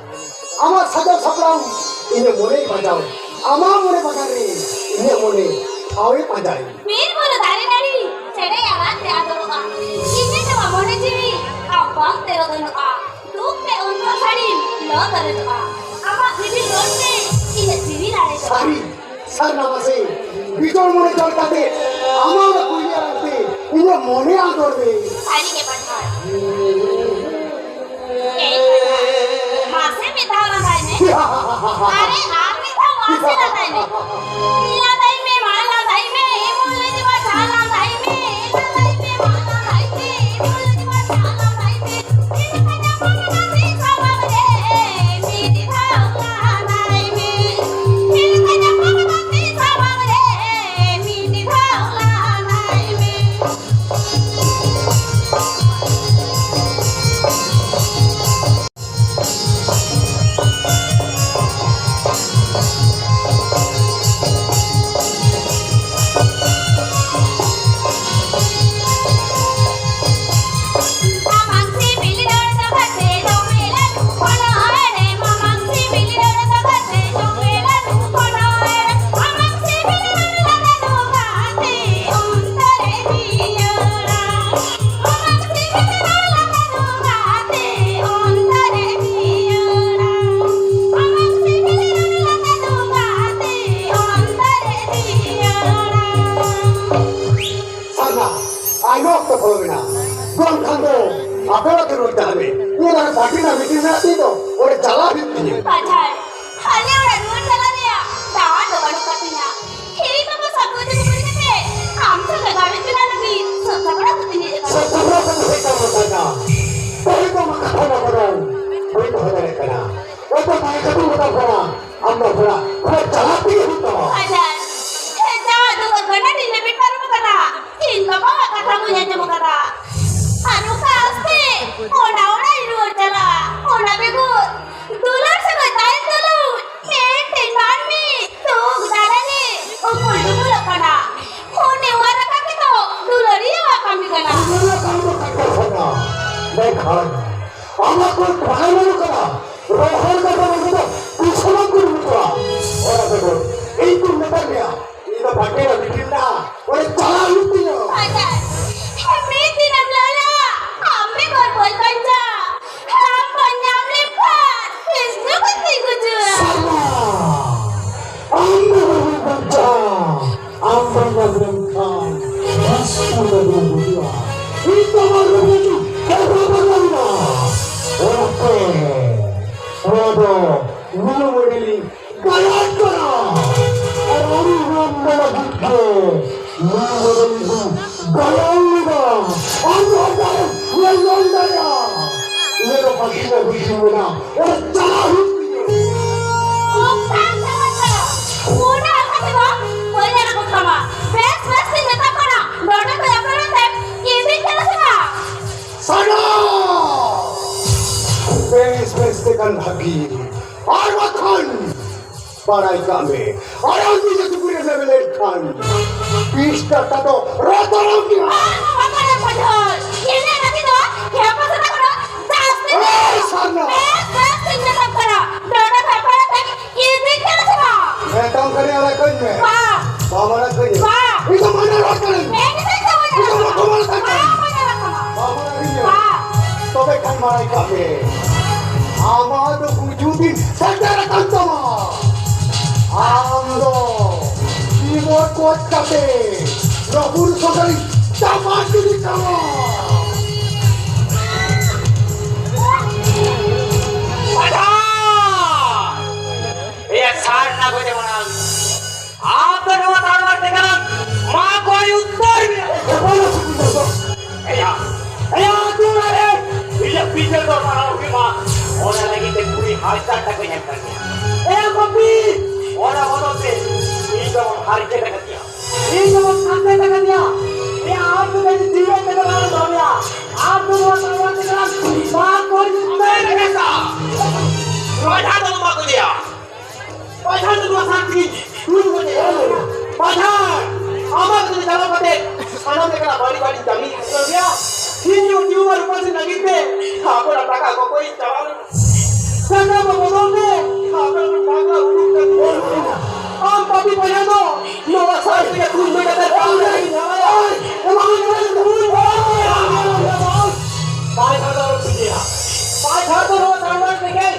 ᱟᱢᱟᱜ ᱥᱟᱡᱟᱣ ᱥᱟᱯᱲᱟᱣ ᱤᱧᱟᱹᱜ ᱢᱚᱱᱮᱭ ᱵᱟᱡᱟᱣ, ᱟᱢᱟᱜ ᱢᱚᱱᱮ ᱵᱟᱜᱟᱱ ᱨᱮ ᱤᱧᱟᱹᱜ ᱢᱚᱱᱮ ᱴᱷᱟᱶ ᱮ ᱯᱟᱸᱡᱟᱭ᱾ ᱵᱤᱨ ᱵᱩᱨᱩ ᱫᱟᱨᱮ ᱱᱟᱹᱲᱤ ᱪᱮᱬᱮ ᱟᱨᱟᱜ ᱛᱮ ᱟᱫᱚᱨᱚᱜᱼᱟ᱾ ᱤᱧ ᱛᱮᱢᱟ ᱢᱚᱱᱮ ᱡᱤᱣᱤ ᱟᱢ ᱵᱟᱝ ᱛᱮ ᱨᱚᱫᱚᱱᱚᱜᱼᱟ᱾ ᱫᱩᱠ ᱛᱮ ᱚᱱᱛᱚᱨ ᱥᱟᱹᱲᱤᱢ ᱞᱚ ᱛᱟᱨᱮᱫᱚᱜᱼᱟ᱾ ᱟᱢᱟᱜ ᱵᱷᱤᱰᱤ ᱨᱚᱲ ᱛᱮ ᱤᱧᱟᱹᱜ ᱡᱤᱣᱤ ᱞᱟᱲᱮᱡᱚᱜᱼᱟ᱾ ᱥᱟᱹᱨᱤ ᱥᱟᱨᱱᱟ ᱢᱟᱥᱮ, ᱵᱤᱪᱚᱞ ᱢᱚᱱᱮ ᱪᱚᱞ ᱠᱟᱛᱮ ᱟᱢᱟᱜ ᱚᱱᱟ ᱠᱩᱲᱤ ᱟᱲᱟᱝ ᱛᱮ ᱤᱧᱟᱹᱜ ᱢᱚᱱᱮ ᱟᱸᱫᱳᱲ ᱢᱮ᱾ ᱥᱟᱹᱨᱤ ᱜᱮ ᱯᱟᱴᱷᱟᱱ᱾ ᱮᱭ ᱯᱟᱴᱷᱟᱱ, ᱢᱟᱥᱮ ᱢᱤᱫ ᱫᱷᱟᱣ ᱞᱟᱸᱫᱟᱭ ᱢᱮ᱾ ᱟᱨᱮ, ᱟᱨ ᱢᱤᱫ ᱫᱷᱟᱣ ᱢᱟᱥᱮ ᱞᱟᱸᱫᱟᱭ ᱢᱮ᱾ ᱞᱟᱸᱫᱟᱭ ᱢᱮ, ᱢᱟ ᱞᱟᱸᱫᱟᱭ ᱢᱮ, ᱢᱩᱞᱩᱡ ᱵᱟᱪᱷᱟ ᱞᱟᱸᱫᱟᱭ ᱢᱮ᱾ ᱞᱟᱸᱫᱟᱭ ᱢᱮ, ᱢᱟ ᱞᱟᱸᱫᱟᱭ ᱢᱮ, ᱢᱩᱞᱩᱡ ᱵᱟᱪᱷᱟ ᱞᱟᱸᱫᱟᱭ ᱢᱮ᱾ ᱟᱭᱢᱟ ᱚᱠᱛᱚ ᱯᱚᱞᱚᱢ ᱮᱱᱟ᱾ ᱵᱟᱝᱠᱷᱟᱱ ᱫᱚ ᱟᱯᱮ ᱚᱲᱟᱜ ᱛᱮ ᱨᱩᱣᱟᱹᱲ ᱪᱟᱞᱟᱜ ᱢᱮ᱾ ᱤᱧ ᱟᱨ ᱯᱟᱹᱴᱤ ᱨᱮᱱᱟᱜ ᱢᱤᱴᱤᱝ ᱢᱮᱱᱟᱜ ᱛᱤᱧ ᱫᱚ, ᱚᱸᱰᱮ ᱪᱟᱞᱟᱣ ᱦᱩᱭᱩᱜ ᱛᱤᱧᱟᱹ᱾ ᱟᱡᱷᱟᱲ, ᱟᱞᱮ ᱚᱲᱟᱜ ᱨᱩᱣᱟᱹᱲ ᱪᱟᱞᱟᱜ ᱨᱮᱭᱟᱜ ᱫᱟᱣ ᱫᱚ ᱵᱟᱹᱱᱩᱜ ᱠᱟᱜ ᱛᱤᱧᱟ᱾ ᱦᱤᱲᱤᱧ ᱵᱟᱵᱟ ᱥᱟᱹᱜᱩᱱ ᱛᱮ ᱠᱩᱞᱤ ᱠᱟᱛᱮ ᱟᱢ ᱥᱟᱶ ᱜᱟᱹᱰᱤ ᱪᱟᱞᱟᱣ ᱞᱟᱹᱜᱤᱫ ᱥᱟᱹᱛ ᱥᱟᱯᱲᱟᱣ ᱠᱟᱛᱮ ᱦᱮᱡ ᱟᱠᱟᱱᱟ᱾ ᱥᱟᱹᱛ ᱥᱟᱯᱲᱟᱣ ᱠᱟᱛᱮ ᱦᱮᱡ ᱟᱠᱟᱱᱟ᱾ ᱛᱟᱦᱮᱸ ᱠᱚᱜ ᱢᱟ ᱠᱟᱛᱷᱟ ᱢᱟ ᱵᱟᱨᱚᱱ᱾ ᱵᱟᱹᱧ ᱫᱚᱦᱚ ᱫᱟᱲᱮᱭᱟᱜ ᱠᱟᱱᱟ᱾ ᱚᱠᱚᱭ ᱵᱟᱭ ᱠᱟᱹᱴᱤᱡ ᱢᱮᱛᱟᱢ ᱠᱟᱱᱟ? ᱟᱢ ᱫᱚ ᱛᱷᱚᱲᱟ ᱠᱷᱚᱡ ᱪᱟᱞᱟᱜ ᱛᱮᱜᱮ ᱦᱩᱭᱩᱜ ᱛᱟᱢᱟ᱾ ᱟᱡᱷᱟᱲ, ᱦᱮᱸ, ᱡᱟᱦᱟᱸ ᱫᱚ ᱜᱟᱹᱰᱤ ᱞᱮᱵᱮᱫ ᱯᱟᱨᱚᱢ ᱟᱠᱟᱱᱟ᱾ ᱤᱧ ᱵᱟᱵᱟᱣᱟᱜ ᱠᱟᱛᱷᱟ ᱵᱟᱹᱧ ᱟᱸᱡᱚᱢ ᱟᱠᱟᱫᱟ᱾ ᱟᱨ ᱚᱠᱟ ᱟᱥᱛᱮ ᱚᱱᱟ ᱚᱲᱟᱜ ᱤᱧ ᱨᱩᱣᱟᱹᱲ ᱪᱟᱞᱟᱜᱼᱟ? ᱚᱱᱟ ᱵᱮᱜᱚᱨ ᱫᱩᱞᱟᱹᱲ ᱥᱟᱹᱜᱟᱹᱭ ᱛᱟᱦᱮᱱ ᱛᱩᱞᱩᱡ ᱢᱤᱫᱴᱮᱱ ᱢᱟᱹᱱᱢᱤ ᱥᱩᱠ ᱫᱟᱲᱮ ᱨᱮ ᱩᱢᱩᱞ ᱰᱩᱢᱩᱞᱚᱜ ᱠᱟᱱᱟ᱾ ᱦᱚᱸ ᱱᱮᱣᱟᱨ ᱟᱠᱟᱱ ᱜᱮᱛᱚ ᱫᱩᱞᱟᱹᱲᱤᱭᱟᱹᱣᱟᱜ ᱠᱟᱹᱢᱤ ᱠᱟᱱᱟ᱾ ᱫᱩᱞᱟᱹᱲᱤᱭᱟᱹᱣᱟᱜ ᱠᱟᱹᱢᱤ ᱫᱚ ᱠᱟᱱ ᱜᱮᱭᱟ᱾ ᱢᱮᱱᱠᱷᱟᱱ ᱟᱢᱟᱜ ᱠᱚ ᱵᱟᱭ ᱧᱟᱢ ᱠᱟᱱᱟ᱾ ᱨᱚᱦᱚᱲ ᱠᱟᱛᱷᱟ ᱵᱟᱝ ᱫᱚ ᱛᱤᱥ ᱦᱚᱸ ᱵᱟᱝ ᱠᱚ ᱧᱟᱢ ᱠᱚᱣᱟ᱾ ᱚᱱᱟ ᱵᱮᱜᱚᱨ ᱤᱧ ᱠᱚ ᱢᱮᱛᱟ ᱢᱮᱭᱟ, ᱤᱧ ᱫᱚ ᱵᱟᱝ ᱜᱮ ᱵᱤᱴᱤ ᱢᱮᱱᱟᱜᱼᱟ, ᱚᱸᱰᱮ ᱪᱟᱞᱟᱣ ᱦᱩᱭᱩᱜ ᱛᱤᱧᱟᱹ᱾ ᱟᱡᱷᱟᱲ, ᱢᱤᱫ ᱫᱤᱱᱮᱢ ᱞᱟᱹᱭᱟ, ᱟᱢ ᱵᱮᱜᱚᱨ ᱵᱟᱹᱧ ᱵᱟᱧᱪᱟᱜᱼᱟ᱾ ᱟᱢ ᱵᱟᱹᱧ ᱧᱟᱢ ᱞᱮᱠᱷᱟᱱ ᱵᱤᱥᱱᱩ ᱠᱚ ᱛᱤᱸᱜᱩ ᱡᱩᱨᱟ᱾ ᱥᱟᱨᱱᱟ, ᱟᱢ ᱵᱮᱜᱚᱨ ᱵᱟᱹᱧ ᱵᱟᱧᱪᱟᱜᱼᱟ᱾ ᱟᱢ ᱵᱟᱹᱧ ᱧᱟᱢ ᱞᱮᱢᱠᱷᱟᱱ ᱵᱤᱥᱱᱩ ᱠᱚ ᱛᱤᱸᱜᱩ ᱡᱩᱨᱟ᱾ ᱤᱧ ᱫᱚ ᱟᱢᱟᱜ ᱨᱩᱯ ᱨᱮᱜᱮ ᱦᱮᱡ ᱵᱟᱝ ᱦᱩᱭᱱᱟ᱾ ᱚᱱᱟᱛᱮ ᱱᱚᱣᱟ ᱫᱚ ᱱᱤᱭᱚᱢ ᱚᱰᱮᱞᱤᱧ ᱜᱟᱭᱟᱱ ᱠᱟᱱᱟ᱾ ᱟᱨ ᱟᱹᱰᱤ ᱨᱟᱱ ᱫᱚ ᱞᱟᱹᱜᱤᱫ ᱜᱮ ᱱᱤᱭᱚᱢ ᱚᱰᱮᱞᱤᱧ ᱜᱟᱭᱟᱱ ᱞᱮᱫᱟ᱾ ᱟᱢ ᱫᱚ ᱦᱚᱲ ᱧᱮᱞ ᱧᱟᱢ ᱫᱟᱲᱮᱭᱟᱜᱼᱟ᱾ ᱤᱧᱟᱹᱜ ᱫᱚ ᱯᱟᱹᱴᱤ ᱨᱮ ᱦᱩᱭ ᱦᱩᱭ ᱮᱱᱟ᱾ ᱚᱸᱰᱮ ᱪᱟᱞᱟᱣ ᱦᱩᱭᱩᱜ ᱛᱤᱧᱟᱹ᱾ ᱚᱠᱟ ᱪᱟᱞᱟᱜ ᱠᱟᱱᱟ? ᱚᱱᱟ ᱠᱟᱛᱷᱟ ᱫᱚ ᱵᱟᱹᱧ ᱟᱲᱟᱜ ᱠᱟᱢᱟ᱾ ᱵᱮᱥ ᱵᱮᱥ ᱛᱤᱧ ᱢᱮᱛᱟᱢ ᱠᱟᱱᱟ᱾ ᱱᱚᱰᱮ ᱠᱷᱚᱱ ᱟᱯᱱᱟᱨ ᱛᱮ ᱤᱫᱤᱧ ᱠᱟᱱᱟ ᱥᱮ ᱵᱟᱝ? ᱥᱟᱱᱟ! ᱵᱮᱥ ᱵᱮᱥ ᱛᱮ ᱠᱷᱟᱱ ᱵᱷᱟᱹᱜᱤ᱾ ᱟᱨ ᱵᱟᱠᱷᱟᱱ ᱵᱟᱲᱟᱭ ᱠᱟᱜ ᱢᱮ, ᱟᱨ ᱟᱢ ᱡᱩᱫᱤ ᱥᱩᱠᱨᱤ ᱨᱮ ᱞᱮᱵᱮᱫ ᱞᱮᱱᱠᱷᱟᱱ ᱯᱤᱥ ᱠᱟᱴᱟ ᱫᱚ ᱨᱚᱛᱚᱨᱚᱢ ᱜᱮᱭᱟ᱾ ᱵᱟᱝ, ᱵᱟᱝ, ᱵᱟᱝ, ᱵᱟᱝ, ᱤᱧᱟᱹᱜ ᱜᱟᱛᱮ ᱫᱚ ᱦᱮᱯᱟ ᱥᱟᱫᱟ ᱠᱷᱚᱱᱟᱜ ᱡᱟᱹᱥᱛᱤ ᱮᱭ, ᱥᱟᱨᱱᱟ! ᱵᱮᱥ, ᱵᱮᱥ, ᱤᱧ ᱢᱮᱛᱟᱢ ᱠᱟᱱᱟ, ᱱᱚᱰᱮ ᱠᱷᱚᱱ ᱯᱟᱲᱟᱜ ᱛᱮ ᱤᱫᱤ ᱠᱟᱱᱟ ᱥᱮ ᱵᱟᱝ? ᱢᱮᱛᱟᱢ ᱠᱟᱹᱱᱟᱹᱧ, ᱟᱲᱟᱜ ᱠᱟᱹᱧ ᱢᱮ᱾ ᱵᱟᱝ᱾ ᱵᱟᱢ ᱟᱲᱟᱜ ᱠᱟᱹᱧᱟ᱾ ᱵᱟᱝ᱾ ᱤᱧ ᱫᱚ ᱢᱟᱱᱟ ᱨᱚᱲ ᱠᱟᱹᱱᱟᱹᱧ᱾ ᱢᱮᱱ ᱠᱟᱹᱫᱟᱹᱧ ᱛᱚ, ᱵᱟᱹᱧ ᱤᱧ ᱫᱚ ᱟᱲᱟᱜ ᱵᱟᱠᱚ ᱢᱟᱱᱟ ᱠᱟᱹᱧᱟ᱾ ᱵᱟᱝ, ᱵᱟᱹᱧ ᱟᱲᱟᱜ ᱠᱟᱢᱟ᱾ ᱵᱟᱢ ᱟᱲᱟᱜ ᱠᱟᱹᱧᱟ᱾ ᱵᱟᱝ᱾ ᱛᱚᱵᱮ ᱠᱷᱟᱱ ᱵᱟᱲᱟᱭ ᱠᱟᱜ ᱢᱮ, ᱟᱢᱟᱜ ᱫᱚ ᱜᱩᱡᱩᱜ ᱫᱤᱱ ᱥᱮᱴᱮᱨ ᱟᱠᱟᱱ ᱛᱟᱢᱟ᱾ ᱟᱢ ᱫᱚ ᱠᱤᱵᱳᱨᱰ ᱠᱳᱪ ᱠᱟᱛᱮ ᱱᱚᱣᱟ ᱵᱩᱨᱩ ᱥᱚᱨᱠᱟᱨᱤ ᱪᱟᱵᱟ ᱜᱤᱰᱤ ᱠᱟᱢᱟ᱾ ᱯᱟᱴᱷᱟ! ᱮᱭᱟ ᱥᱟᱨᱱᱟ ᱜᱚᱡᱮ ᱢᱟᱲᱟᱝ ᱟᱯᱮ ᱱᱚᱣᱟ ᱛᱟᱲᱣᱟᱨ ᱛᱮ ᱠᱟᱱᱟ, ᱢᱟ ᱠᱚᱭ ᱩᱛᱛᱚᱨ ᱢᱮ᱾ ᱮᱭᱟ, ᱮᱭᱟ, ᱟᱹᱛᱩ ᱚᱲᱟᱜ ᱨᱮ ᱤᱧᱟᱹᱜ ᱵᱤᱪᱟᱹᱨ ᱫᱚ ᱢᱟᱲᱟᱝ ᱦᱩᱭᱩᱜ ᱢᱟ, ᱚᱱᱟ ᱞᱟᱹᱜᱤᱫ ᱛᱮ ᱠᱩᱲᱤ ᱦᱟᱡᱟᱨ ᱴᱟᱠᱟᱧ ᱮᱢ ᱠᱟᱫ ᱢᱮᱭᱟ᱾ ᱮᱭᱟ ᱵᱟᱹᱯᱤ, ᱚᱱᱟ ᱵᱚᱫᱚᱞ ᱛᱮ ᱤᱧ ᱫᱚ ᱦᱟᱨᱠᱮᱛ ᱟᱠᱟᱫᱤᱧᱟ᱾ ᱤᱧ ᱫᱚ ᱦᱟᱨᱠᱮᱛ ᱟᱠᱟᱫᱤᱧᱟ᱾ ᱮᱭᱟ ᱟᱢ ᱫᱚ ᱤᱧ ᱡᱤᱣᱤ ᱛᱮ ᱫᱚ ᱵᱟᱝ ᱫᱚᱦᱚᱭᱟ᱾ ᱟᱢ ᱫᱚ ᱱᱚᱣᱟ ᱛᱟᱲᱣᱟᱨ ᱛᱮ ᱠᱟᱱᱟ, ᱢᱟ ᱠᱚᱭ ᱩᱛᱛᱚᱨ ᱢᱮ᱾ ᱨᱟᱡᱟ ᱫᱚ ᱵᱟᱠᱚ ᱤᱫᱤᱭᱟ᱾ ᱯᱟᱪᱷᱟ ᱫᱚ ᱱᱚᱣᱟ ᱥᱟᱱᱛᱤ ᱛᱩᱞ ᱠᱟᱛᱮ ᱮᱢ ᱞᱮᱱᱟ᱾ ᱯᱟᱪᱷᱟ ᱟᱢᱟᱜ ᱫᱚ ᱪᱟᱞᱟᱣ ᱠᱟᱛᱮ ᱥᱟᱱᱟᱢ ᱞᱮᱠᱟᱱᱟᱜ ᱵᱟᱹᱲᱤᱡ ᱵᱟᱹᱲᱤᱡ ᱠᱟᱹᱢᱤ ᱠᱚ ᱜᱮᱭᱟ᱾ ᱤᱧ ᱦᱚᱸ ᱡᱤᱣᱟ ᱨᱩᱯᱟᱹᱥᱤ ᱞᱟᱹᱜᱤᱫ ᱛᱮ ᱟᱵᱚ ᱴᱟᱠᱟ ᱠᱚ ᱠᱚᱭ ᱪᱟᱞᱟᱣ ᱞᱮᱱᱟ᱾ ᱥᱟᱱᱟᱢ ᱵᱚᱫᱚᱞ ᱛᱮ ᱟᱵᱚ ᱴᱟᱠᱟ ᱩᱰᱩᱠ ᱠᱟᱛᱮ ᱮᱢ ᱞᱮᱱᱟ᱾ ᱟᱢ ᱯᱟᱯᱤ ᱯᱟᱪᱷᱟ ᱫᱚ ᱱᱚᱣᱟ ᱥᱟᱱᱛᱤ ᱛᱩᱞ ᱠᱟᱛᱮ ᱮᱢ ᱞᱮᱱᱟ᱾ ᱯᱟᱪᱷᱟ ᱫᱚ ᱟᱞᱚᱢ ᱯᱤᱡᱮᱭᱟ᱾ ᱯᱟᱪᱷᱟ ᱫᱚ ᱱᱚᱣᱟ ᱛᱟᱲᱣᱟᱨ ᱛᱮᱜᱮ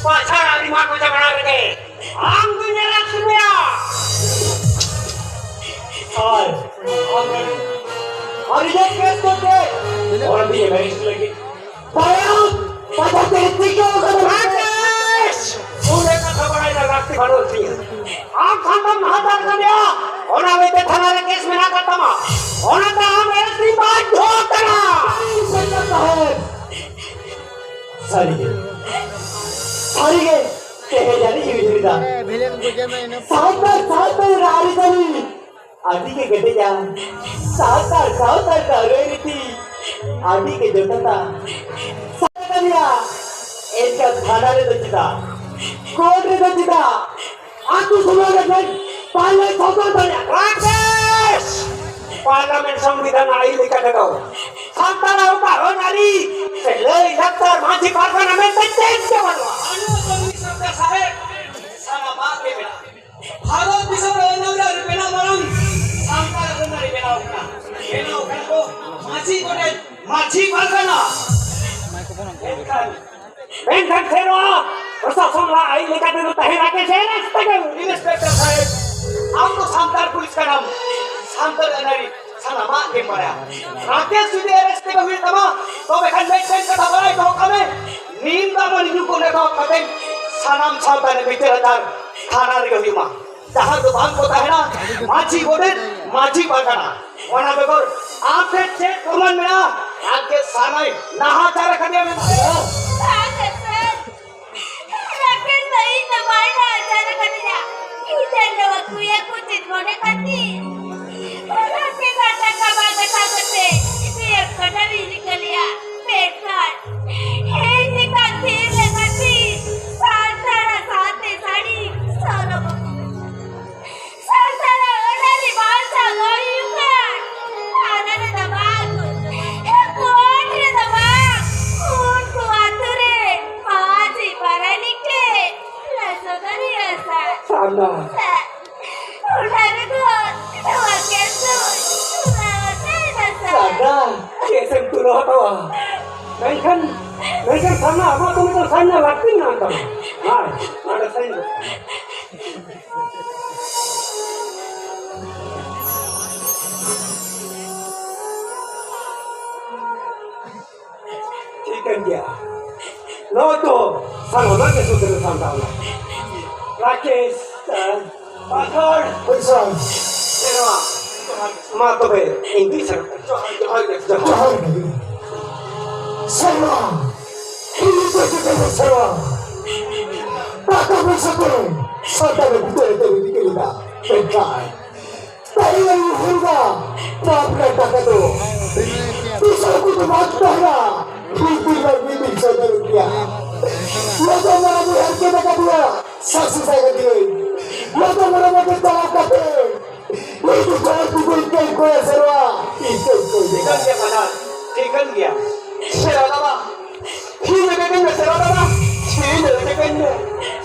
ᱯᱟᱪᱷᱟ ᱟᱹᱰᱤ ᱢᱟ ᱠᱚ ᱡᱷᱟᱜᱽᱲᱟ ᱨᱮᱜᱮ ᱟᱢ ᱫᱚ ᱧᱮᱞ ᱟᱠᱟᱫ ᱢᱮᱭᱟ᱾ ᱟᱨ ᱟᱨ ᱤᱧᱟᱹᱜ ᱠᱮᱥ ᱫᱚ ᱪᱮᱫ? ᱚᱱᱟ ᱫᱤᱭᱮ ᱵᱮᱨᱮᱥ ᱞᱟᱹᱜᱤᱫ᱾ ᱛᱟᱭᱚᱢ ᱯᱟᱪᱷᱟ ᱛᱮ ᱪᱤᱠᱟᱹ ᱠᱟᱱᱟ? ᱨᱟᱠᱮᱥ! ᱩᱱᱤ ᱠᱟᱛᱷᱟ ᱵᱟᱲᱟᱭ ᱨᱮᱱᱟᱜ ᱞᱟᱹᱠᱛᱤ ᱵᱟᱹᱱᱩᱜ ᱛᱤᱧᱟᱹ᱾ ᱟᱢ ᱥᱟᱱᱛᱟᱲ ᱦᱟᱛᱟᱣ ᱠᱟᱫᱮᱭᱟ, ᱚᱱᱟ ᱞᱟᱹᱭᱛᱮ ᱛᱷᱟᱱᱟ ᱨᱮ ᱠᱮᱥ ᱢᱮᱱᱟᱜ ᱟᱠᱟᱫ ᱛᱟᱢᱟ, ᱚᱱᱟᱛᱮ ᱟᱢ ᱮᱨᱮᱥᱴ ᱤᱧ ᱵᱟᱫᱽᱫᱷᱚ ᱠᱟᱱᱟ᱾ ᱥᱟᱹᱨᱤ ᱜᱮ, ᱥᱟᱹᱨᱤ ᱜᱮ, ᱛᱮᱦᱮᱧ ᱟᱹᱱᱤᱡ ᱤᱧ ᱩᱭᱦᱟᱹᱨ ᱮᱫᱟ᱾ ᱥᱟᱱᱛᱟᱲ ᱥᱟᱶᱛᱟ ᱨᱮᱱᱟᱜ ᱟᱹᱨᱤᱪᱟᱹᱞᱤ ᱟᱹᱰᱤ ᱜᱮ ᱠᱮᱴᱮᱡᱟ᱾ ᱥᱟᱱᱛᱟᱲ ᱥᱟᱶᱛᱟ ᱨᱮᱱᱟᱜ ᱨᱟᱹᱭᱨᱤᱛᱤ ᱟᱹᱰᱤ ᱜᱮ ᱡᱚᱛᱷᱟᱛᱟ᱾ ᱥᱟᱱᱛᱟᱲ ᱨᱮᱭᱟᱜ ᱮᱱᱠᱷᱟᱱ ᱛᱷᱟᱱᱟ ᱨᱮᱫᱚ ᱪᱮᱫᱟᱜ, ᱠᱳᱨᱴ ᱨᱮᱫᱚ ᱪᱮᱫᱟᱜ, ᱟᱹᱛᱩ ᱥᱚᱢᱟᱡᱽ ᱨᱮ ᱯᱟᱞᱮ ᱥᱚᱫᱚᱨ ᱫᱟᱲᱮᱭᱟᱜ᱾ ᱨᱟᱠᱮᱥ! ᱯᱟᱨᱞᱟᱢᱮᱱᱴ ᱥᱚᱝᱵᱤᱫᱷᱟᱱ ᱟᱹᱭᱤᱱ ᱞᱮᱠᱟ ᱛᱮᱫᱚ ᱥᱟᱱᱛᱟᱲᱟᱜ ᱚᱠᱟ ᱟᱹᱱ ᱟᱹᱨᱤ ᱥᱮ ᱞᱟᱹᱭ ᱞᱟᱠᱪᱟᱨ ᱢᱟᱹᱡᱷᱤ ᱯᱟᱨᱜᱟᱱᱟ ᱢᱮᱱᱛᱮ ᱪᱮᱫ ᱜᱮ ᱵᱟᱹᱱᱩᱜᱼᱟ᱾ ᱟᱹᱱᱩ ᱥᱚᱨᱠᱟᱨ ᱥᱟᱦᱮᱵ, ᱥᱟᱱᱟᱢᱟᱜ ᱜᱮ ᱢᱮᱱᱟᱜᱼᱟ᱾ ᱵᱷᱟᱨᱚᱛ ᱫᱤᱥᱚᱢ ᱨᱮ ᱟᱹᱱ ᱟᱹᱨᱤ ᱵᱮᱱᱟᱣ ᱢᱟᱲᱟᱝ ᱥᱟᱱᱛᱟᱲ ᱟᱹᱱ ᱟᱹᱨᱤ ᱵᱮᱱᱟᱣ ᱠᱟᱱᱟ᱾ ᱵᱮᱱᱟᱣ ᱠᱟᱱᱟ ᱠᱚ ᱢᱟᱹᱡᱷᱤ ᱜᱚᱰᱮᱛ, ᱢᱟᱹᱡᱷᱤ ᱯᱟᱨᱜᱟᱱᱟ᱾ ᱢᱮᱱᱠᱷᱟᱱ ᱢᱮᱱᱠᱷᱟᱱ ᱥᱮ ᱱᱚᱣᱟ ᱯᱨᱚᱥᱟᱥᱚᱱ ᱨᱮᱱᱟᱜ ᱟᱹᱭᱤᱱ ᱞᱮᱠᱟᱛᱮ ᱫᱚ ᱛᱟᱦᱮᱱᱟ ᱠᱮᱥ ᱮᱨᱮᱥᱴ ᱛᱮᱜᱮ᱾ ᱤᱱᱥᱯᱮᱠᱴᱚᱨ ᱥᱟᱦᱮᱵ, ᱥᱟᱱᱛᱟᱲ ᱯᱩᱞᱤᱥ ᱠᱟᱱᱟᱢ, ᱥᱟᱱᱛᱟᱲ ᱟᱹᱱᱟᱹᱨᱤ ᱥᱟᱱᱟᱢᱟᱜ ᱜᱮᱢ ᱵᱟᱲᱟᱭᱟ᱾ ᱨᱟᱠᱮᱥ ᱡᱩᱫᱤ ᱮᱨᱮᱥᱴ ᱛᱮᱜᱮ ᱦᱩᱭᱩᱜ ᱛᱟᱢᱟ, ᱛᱚᱵᱮ ᱠᱷᱟᱱ ᱢᱤᱫᱴᱮᱱ ᱠᱟᱛᱷᱟ ᱵᱟᱲᱟᱭ ᱫᱚᱦᱚ ᱠᱟᱜ ᱢᱮ, ᱱᱤᱢ ᱫᱟᱜ ᱢᱟᱹᱰᱤ ᱧᱩ ᱠᱷᱚᱱ ᱮᱛᱚᱦᱚᱵ ᱠᱟᱛᱮ ᱥᱟᱱᱟᱢ ᱥᱟᱶᱛᱟ ᱨᱮ ᱵᱤᱪᱟᱹᱨ ᱟᱪᱟᱨ ᱛᱷᱟᱱᱟ ᱨᱮᱜᱮ ᱦᱩᱭᱩᱜ ᱢᱟ᱾ ᱡᱟᱦᱟᱸ ᱫᱚ ᱵᱟᱝ ᱠᱚ ᱛᱟᱦᱮᱱᱟ ᱢᱟᱹᱡᱷᱤ ᱜᱚᱰᱮᱛ, ᱢᱟᱹᱡᱷᱤ ᱯᱟᱨᱜᱟᱱᱟ᱾ ᱚᱱᱟ ᱵᱮᱜᱚᱨ ᱟᱢ ᱴᱷᱮᱱ ᱪᱮᱫ ᱯᱨᱚᱢᱟᱱ ᱢᱮᱱᱟᱜᱼᱟ? ᱟᱡ ᱜᱮ ᱥᱟᱱᱟᱭ ᱱᱟᱦᱟᱪᱟᱨ ᱟᱠᱟᱫᱮᱭᱟ ᱢᱮᱱᱛᱮ? ᱵᱟᱝ ᱥᱮ ᱥᱟᱨ, ᱨᱟᱠᱮᱥ ᱫᱚ ᱤᱧ ᱫᱚ ᱵᱟᱭ ᱱᱟᱦᱟᱪᱟᱨ ᱟᱠᱟᱫᱤᱧᱟ᱾ ᱤᱧ ᱴᱷᱮᱱ ᱫᱚ ᱩᱠᱩᱭᱟ ᱠᱚ ᱪᱮᱫ ᱢᱚᱱᱮ ᱠᱟᱛᱮ ᱚᱱᱟ ᱴᱟᱠᱟ ᱵᱟᱝ ᱫᱮᱠᱷᱟᱣ ᱠᱟᱛᱮ ᱤᱧᱟᱹᱜ ᱠᱟᱴᱟ ᱵᱤᱡᱽᱞᱤ ᱠᱟᱞᱤᱭᱟ᱾ ᱢᱮᱱᱠᱷᱟᱱ ᱤᱧ ᱞᱮᱠᱟ ᱛᱤᱨ ᱞᱮᱠᱟ ᱛᱤ ᱥᱟᱱᱛᱟᱲᱟᱜ ᱥᱟᱶᱛᱮ ᱥᱟᱹᱲᱤ ᱥᱚᱨᱚᱜ ᱥᱟᱱᱛᱟᱲᱟᱜ ᱟᱹᱱᱟᱹᱨᱤ ᱵᱟᱧᱪᱟᱣ ᱫᱚᱦᱚᱭ ᱦᱩᱭᱩᱜ ᱠᱟᱱ᱾ ᱛᱷᱟᱱᱟ ᱨᱮᱫᱚ ᱵᱟᱝ, ᱠᱳᱨᱴ ᱨᱮᱫᱚ ᱵᱟᱝ, ᱩᱱᱠᱩ ᱟᱛᱳ ᱨᱮ ᱢᱟᱹᱡᱷᱤ ᱯᱟᱨᱟᱱᱤᱠ ᱴᱷᱮᱱ ᱞᱟᱹᱭ ᱥᱚᱫᱚᱨ ᱦᱩᱭᱩᱜᱼᱟ ᱥᱟᱨ᱾ ᱥᱟᱨᱱᱟ᱾ ᱥᱟᱨ, ᱚᱱᱟ ᱵᱮᱜᱚᱨ ᱱᱚᱣᱟ ᱠᱮᱥ ᱫᱚ ᱛᱩᱨᱟᱹᱣ ᱟᱠᱟᱱᱟ ᱥᱟᱨ᱾ ᱥᱟᱨᱱᱟ, ᱠᱮᱥ ᱮᱢ ᱛᱩᱨᱟᱹᱣ ᱦᱟᱛᱟᱣᱟ? ᱢᱮᱱᱠᱷᱟᱱ, ᱢᱮᱱᱠᱷᱟᱱ ᱥᱟᱨᱱᱟ, ᱟᱢᱟᱜ ᱫᱚ ᱢᱤᱫᱴᱟᱝ ᱥᱟᱨᱱᱟ ᱞᱟᱹᱠᱛᱤ ᱢᱮᱱᱟᱜ ᱛᱟᱢᱟ᱾ ᱦᱮᱸ, ᱱᱚᱰᱮ ᱥᱟᱭᱤᱱ ᱜᱚᱫ ᱠᱟᱜ ᱢᱮ᱾ ᱴᱷᱤᱠᱟᱹᱱ ᱜᱮᱭᱟ᱾ ᱱᱚᱜᱼᱚᱭ ᱛᱚ ᱥᱟᱱᱟᱢᱟᱜ ᱜᱮ ᱥᱩᱫᱷᱨᱟᱹ ᱥᱟᱢᱴᱟᱣ ᱮᱱᱟ᱾ ᱨᱟᱠᱮᱥ, ᱯᱟᱛᱷᱟᱲ᱾ ᱦᱳᱭ ᱥᱟᱨ᱾ ᱥᱮᱨᱣᱟ᱾ ᱢᱟ ᱛᱚᱵᱮ ᱤᱧ ᱫᱩᱧ ᱥᱮᱱᱚᱜ ᱠᱟᱱᱟ᱾ ᱡᱚᱦᱟᱨ, ᱡᱚᱦᱟᱨ ᱜᱮ᱾ ᱡᱚᱦᱟᱨ᱾ ᱡᱚᱦᱟᱨ ᱜᱮ᱾ ᱥᱮᱨᱣᱟ᱾ ᱤᱧ ᱫᱚ ᱪᱤᱠᱟᱹᱧ ᱥᱮᱨᱣᱟ? ᱴᱟᱠᱟ ᱯᱚᱭᱥᱟ ᱛᱮ ᱥᱟᱱᱛᱟᱲ ᱵᱷᱤᱛᱟᱹᱨ ᱨᱮ ᱫᱟᱹᱵᱤ ᱛᱤᱠᱟᱹ ᱞᱮᱫᱟ᱾ ᱢᱮᱱᱠᱷᱟᱱ ᱛᱟᱭᱚᱢ ᱦᱩᱭᱩᱜᱼᱟ, ᱯᱟᱯ ᱨᱮ ᱴᱟᱠᱟ ᱫᱚ ᱛᱤᱥ ᱦᱚᱸ ᱠᱚ ᱵᱟᱝ ᱛᱟᱦᱮᱱᱟ᱾ ᱢᱤᱫ ᱫᱤᱱ ᱵᱟᱝ ᱢᱤᱫ ᱫᱤᱱ ᱥᱚᱡᱚᱨ ᱜᱮᱭᱟ᱾ ᱞᱚᱫᱚ ᱢᱟᱨᱟ ᱵᱚᱭᱦᱟ ᱠᱚ ᱞᱮᱠᱟ ᱫᱚ ᱥᱟᱥᱩ ᱥᱟᱭ ᱠᱟᱛᱮ ᱞᱚᱫᱚ ᱢᱟᱨᱟ ᱢᱚᱛᱚ ᱛᱟᱲᱟᱢ ᱠᱟᱛᱮ ᱱᱩᱭ ᱫᱚ ᱡᱚᱦᱚᱨ ᱠᱚ ᱤᱠᱟᱹᱭ ᱠᱚᱭᱟ ᱥᱮᱨᱣᱟ, ᱤᱠᱟᱹᱭ ᱠᱚᱭᱟ᱾ ᱴᱷᱤᱠᱟᱹᱱ ᱜᱮᱭᱟ ᱯᱟᱴᱷᱟᱨ, ᱴᱷᱤᱠᱟᱹᱱ ᱜᱮᱭᱟ᱾ ᱥᱮᱨᱣᱟ ᱫᱟᱫᱟ, ᱴᱷᱤᱠ ᱞᱮᱠᱟ ᱜᱮ ᱥᱮᱨᱣᱟ ᱫᱟᱫᱟ, ᱴᱷᱤᱠ ᱞᱮᱠᱟ ᱜᱮ᱾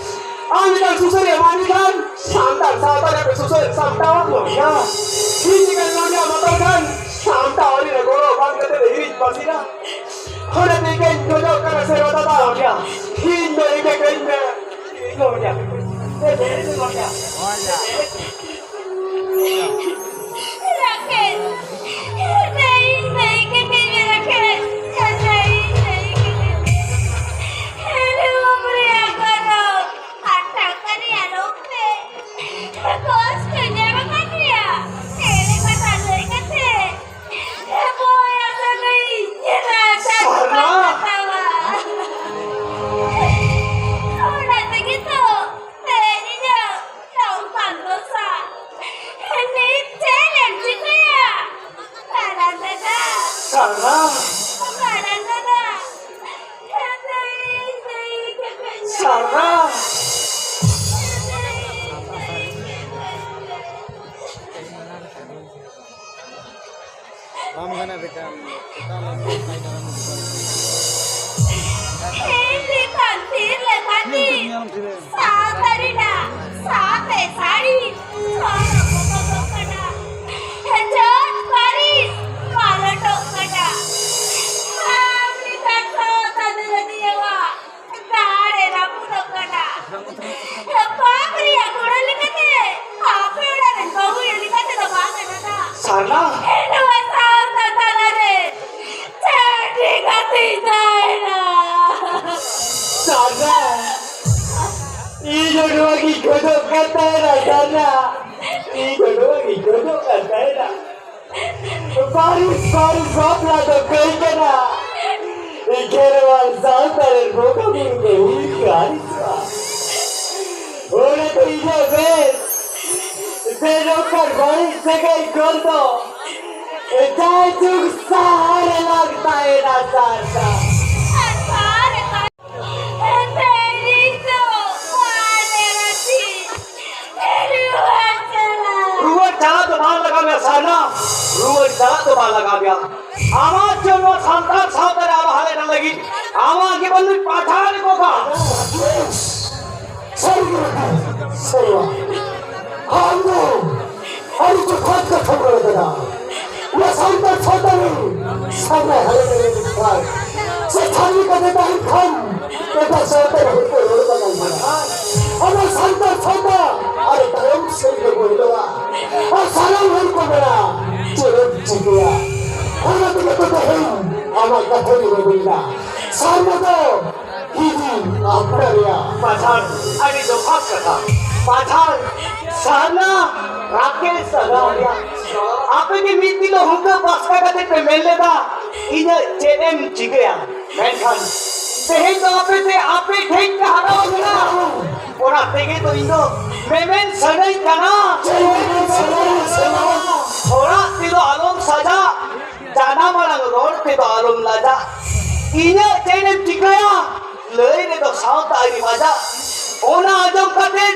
ᱟᱢ ᱞᱮᱠᱟᱱ ᱥᱩᱥᱟᱹᱨᱤᱭᱟᱹ ᱢᱟᱹᱱᱢᱤ ᱠᱷᱟᱱ ᱥᱟᱱᱛᱟᱲ ᱥᱟᱶᱛᱟ ᱨᱮᱭᱟᱜ ᱥᱩᱥᱟᱹᱨ ᱥᱟᱢᱴᱟᱣ ᱟᱵᱚᱱ ᱜᱮᱭᱟ᱾ ᱴᱷᱤᱠ ᱞᱮᱠᱟᱱ ᱱᱚᱰᱮ ᱢᱟᱛᱟᱞ ᱠᱷᱟᱱ ᱥᱟᱢᱴᱟᱣ ᱟᱹᱨᱤ ᱨᱮ ᱜᱚᱲᱚ ᱵᱟᱝ ᱠᱟᱛᱮ ᱫᱚ ᱦᱤᱨᱤᱡ ᱯᱟᱹᱥᱤᱨᱟ᱾ ᱚᱱᱟ ᱛᱮᱜᱮᱧ ᱠᱷᱚᱡᱚᱜ ᱠᱟᱱᱟ ᱥᱮᱨᱣᱟ ᱫᱟᱫᱟ, ᱤᱧ ᱫᱚ ᱤᱧ ᱜᱮ ᱠᱟᱹᱧ ᱢᱮ᱾ ᱤᱧ ᱫᱚ ᱤᱧ ᱜᱮ᱾ ᱠᱚᱥᱴᱚ ᱧᱟᱢ ᱟᱠᱟᱫ ᱢᱮᱭᱟ᱾ ᱮᱲᱮ ᱠᱟᱛᱷᱟ ᱞᱟᱹᱭ ᱠᱟᱛᱮ ᱵᱚᱭᱦᱟ ᱥᱟᱹᱜᱟᱹᱭ ᱨᱟᱡᱟ ᱥᱟᱨᱱᱟ! ᱠᱚ ᱵᱟᱝ ᱦᱟᱛᱟᱣᱟ᱾ ᱚᱱᱟ ᱛᱮᱜᱮ ᱛᱚ ᱛᱮᱦᱮᱧ ᱤᱧᱟᱹᱜ ᱱᱚᱝᱠᱟᱱ ᱫᱚᱥᱟ᱾ ᱱᱤᱛ ᱪᱮᱫ ᱮᱢ ᱪᱤᱠᱟᱹᱭᱟ? ᱠᱟᱨᱟᱱ ᱫᱟᱫᱟ! ᱥᱟᱨᱱᱟ! ᱠᱟᱨᱟᱱ ᱫᱟᱫᱟ! ᱥᱟᱨᱱᱟ! ᱵᱟᱢ ᱜᱟᱱᱟ ᱵᱮᱴᱟ, ᱮᱴᱟᱜ ᱞᱮ ᱵᱟᱭ ᱫᱟᱨᱟᱢ ᱠᱚᱣᱟ᱾ ᱦᱮᱸ, ᱛᱤᱨ ᱞᱮᱠᱷᱟᱱ ᱛᱤᱨ᱾ ᱥᱟᱶᱛᱟ ᱨᱮᱱᱟᱜ ᱥᱟᱶᱛᱮ ᱥᱟᱹᱲᱤ ᱦᱚᱨᱚᱜ ᱠᱚ ᱠᱚᱫᱚᱜ ᱠᱟᱱᱟ᱾ ᱡᱟᱹᱛ ᱯᱟᱹᱨᱤᱥ ᱢᱟᱞᱚᱴᱚᱜ ᱠᱟᱱᱟ᱾ ᱟᱢ ᱞᱮᱠᱟᱱ ᱥᱟᱶᱛᱟ ᱫᱩᱞᱟᱹᱲᱤᱭᱟᱹᱣᱟᱜ ᱫᱟᱲᱮ ᱨᱟᱹᱯᱩᱫᱚᱜ ᱠᱟᱱᱟ᱾ ᱯᱟᱯ ᱨᱮᱭᱟᱜ ᱜᱚᱲᱟ ᱞᱮᱠᱟᱛᱮ ᱟᱯᱮ ᱚᱲᱟᱜ ᱨᱮᱱ ᱵᱟᱹᱦᱩ ᱞᱮᱠᱟ ᱛᱮᱫᱚ ᱵᱟᱝ ᱜᱟᱱᱚᱜᱼᱟ᱾ ᱥᱟᱨᱱᱟ! ᱱᱚᱣᱟ ᱥᱟᱶᱛᱟ ᱛᱟᱞᱟᱨᱮ ᱪᱟᱹᱰᱤ ᱠᱟᱛᱮᱧ ᱛᱟᱦᱮᱱᱟ᱾ ᱥᱟᱨᱱᱟ! ᱤᱧ ᱦᱚᱸ ᱱᱚᱣᱟ ᱜᱤᱧ ᱠᱷᱚᱡᱚᱜ ᱠᱟᱱ ᱛᱟᱦᱮᱱᱟ, ᱥᱟᱨᱱᱟ᱾ ᱤᱧ ᱦᱚᱸ ᱱᱚᱣᱟ ᱜᱤᱧ ᱠᱷᱚᱡᱚᱜ ᱠᱟᱱ ᱛᱟᱦᱮᱱᱟ᱾ ᱯᱟᱹᱨᱤᱥ, ᱯᱟᱹᱨᱤᱥ ᱵᱟᱯᱞᱟ ᱫᱚ ᱠᱟᱹᱭ ᱠᱟᱱᱟ᱾ ᱠᱷᱮᱨᱣᱟᱞ ᱥᱟᱶᱛᱟ ᱨᱮᱱ ᱵᱚᱸᱜᱟ ᱵᱩᱨᱩ ᱠᱚ ᱦᱩᱭ ᱠᱚ ᱟᱹᱲᱤᱥᱚᱜᱼᱟ᱾ ᱚᱱᱟᱛᱮ ᱤᱧᱟᱹᱜ ᱵᱮᱥ ᱥᱮ ᱱᱚᱝᱠᱟᱱ ᱵᱟᱹᱲᱤᱡ ᱥᱟᱹᱜᱟᱹᱭ ᱠᱷᱚᱱ ᱫᱚ ᱡᱟᱭᱡᱩᱜᱽ ᱥᱟᱦᱟ ᱨᱮ ᱞᱟᱜ ᱛᱟᱦᱮᱱᱟ, ᱥᱟᱨᱱᱟ᱾ ᱨᱩᱣᱟᱹᱲ ᱪᱟᱞᱟᱜ ᱫᱚ ᱵᱟᱝ ᱞᱟᱜᱟᱣ ᱢᱮᱭᱟ ᱥᱟᱨᱱᱟ, ᱨᱩᱣᱟᱹᱲ ᱪᱟᱞᱟᱜ ᱫᱚ ᱵᱟᱝ ᱞᱟᱜᱟᱣ ᱢᱮᱭᱟ᱾ ᱟᱢᱟᱜ ᱡᱚᱱᱢᱚ ᱥᱟᱱᱛᱟᱲ ᱥᱟᱶᱛᱟ ᱨᱮ ᱟᱞᱚ ᱦᱟᱞᱮ ᱰᱟᱞᱮ ᱞᱟᱹᱜᱤᱫ ᱟᱢᱟᱜ ᱜᱮ ᱵᱚᱱ ᱯᱟᱴᱷᱟᱱ ᱠᱚ ᱠᱷᱟᱱ᱾ ᱥᱟᱹᱨᱤ ᱜᱮ ᱥᱟᱹᱨᱤᱣᱟ᱾ ᱟᱢ ᱫᱚ ᱟᱹᱰᱤ ᱡᱚᱛᱷᱟᱛ ᱠᱟᱛᱷᱟᱢ ᱨᱚᱲ ᱠᱟᱫᱟ᱾ ᱱᱚᱣᱟ ᱥᱟᱱᱛᱟᱲ ᱥᱟᱶᱛᱟ ᱨᱮ ᱥᱟᱹᱨᱤ ᱦᱟᱞᱮ ᱰᱟᱞᱮ ᱞᱮᱱᱠᱷᱟᱱ ᱥᱮ ᱥᱟᱹᱨᱤ ᱠᱟᱛᱮ ᱛᱟᱦᱮᱱ ᱠᱷᱟᱱ ᱮᱴᱟᱜ ᱥᱟᱶᱛᱟ ᱨᱮ ᱦᱚᱲ ᱠᱚ ᱨᱚᱲ ᱵᱟᱝ ᱜᱟᱱᱚᱜᱼᱟ᱾ ᱟᱵᱚ ᱥᱟᱱᱛᱟᱲ ᱥᱟᱶᱛᱟ ᱟᱹᱰᱤ ᱛᱟᱭᱚᱢ ᱥᱮᱫ ᱨᱮ ᱵᱚᱞᱚᱜᱼᱟ᱾ ᱟᱨ ᱥᱟᱱᱟᱢ ᱦᱚᱲ ᱠᱚ ᱢᱮᱱᱟ, "ᱪᱮᱫ ᱮᱢ ᱪᱤᱠᱟᱹᱭᱟ?" ᱚᱱᱟ ᱛᱮᱜᱮ ᱛᱚ ᱛᱮᱦᱮᱧ ᱟᱢᱟᱜ ᱠᱟᱛᱷᱟ ᱜᱮ ᱵᱟᱹᱧ ᱢᱮᱱᱟ᱾ ᱥᱟᱨᱱᱟ ᱫᱚ ᱤᱧᱤᱧ ᱟᱯᱱᱟᱨᱮᱭᱟ᱾ ᱯᱟᱪᱷᱟᱲ, ᱟᱹᱰᱤ ᱡᱚᱛᱷᱟᱛ ᱠᱟᱛᱷᱟ᱾ ᱯᱟᱪᱷᱟᱲ, ᱥᱟᱨᱱᱟ ᱨᱟᱠᱮᱥ ᱥᱟᱜᱟᱣᱤᱭᱟ᱾ ᱟᱯᱮ ᱜᱮ ᱢᱤᱫ ᱫᱤᱱ ᱦᱩᱸᱠᱟᱹ ᱯᱟᱥᱠᱟ ᱠᱟᱛᱮ ᱯᱮ ᱢᱮᱱ ᱞᱮᱫᱟ, "ᱤᱧᱟᱹᱜ ᱪᱮᱫ ᱮᱢ ᱪᱤᱠᱟᱹᱭᱟ?" ᱢᱮᱱᱠᱷᱟᱱ ᱛᱮᱦᱮᱧ ᱫᱚ ᱟᱯᱮ ᱛᱮ ᱟᱯᱮ ᱴᱷᱮᱱ ᱯᱮ ᱦᱟᱨᱟ ᱟᱠᱟᱱᱟ᱾ ᱚᱱᱟ ᱛᱮᱜᱮ ᱛᱚ ᱤᱧ ᱫᱚ ᱢᱮᱢᱮᱱ ᱥᱟᱹᱱᱟᱹᱧ ᱠᱟᱱᱟ᱾ ᱦᱚᱲᱟᱜ ᱛᱮᱫᱚ ᱟᱞᱚᱢ ᱥᱟᱡᱟ, ᱡᱟᱱᱟᱢ ᱟᱲᱟᱝ ᱨᱚᱲ ᱛᱮᱫᱚ ᱟᱞᱚᱢ ᱞᱟᱡᱟ᱾ ᱤᱧᱟᱹᱜ ᱪᱮᱫ ᱮᱢ ᱪᱤᱠᱟᱹᱭᱟ? ᱞᱟᱹᱭ ᱨᱮᱫᱚ ᱥᱟᱶᱛᱟ ᱟᱹᱨᱤ ᱵᱟᱡᱟᱜ᱾ ᱚᱱᱟ ᱟᱸᱡᱚᱢ ᱠᱟᱛᱮ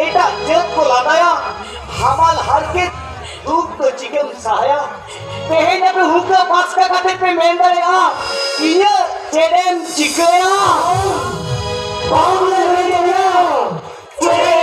ᱮᱴᱟᱜ ᱡᱟᱹᱛ ᱠᱚ ᱞᱟᱸᱫᱟᱭᱟ᱾ ᱦᱟᱢᱟᱞ ᱦᱟᱨᱠᱮᱛ ᱫᱩᱠ ᱫᱚ ᱪᱤᱠᱟᱹᱢ ᱥᱟᱦᱟᱭᱟ? ᱛᱮᱦᱮᱧ ᱟᱯᱮ ᱦᱩᱸᱠᱟᱹ ᱯᱟᱥᱠᱟ ᱠᱟᱛᱮ ᱯᱮ ᱢᱮᱱ ᱫᱟᱲᱮᱭᱟᱜᱼᱟ, "ᱤᱧᱟᱹᱜ ᱪᱮᱫ ᱮᱢ ᱪᱤᱠᱟᱹᱭᱟ?" ᱵᱟᱢ ᱞᱟᱹᱭ ᱫᱟᱲᱮᱭᱟᱜᱼᱟ᱾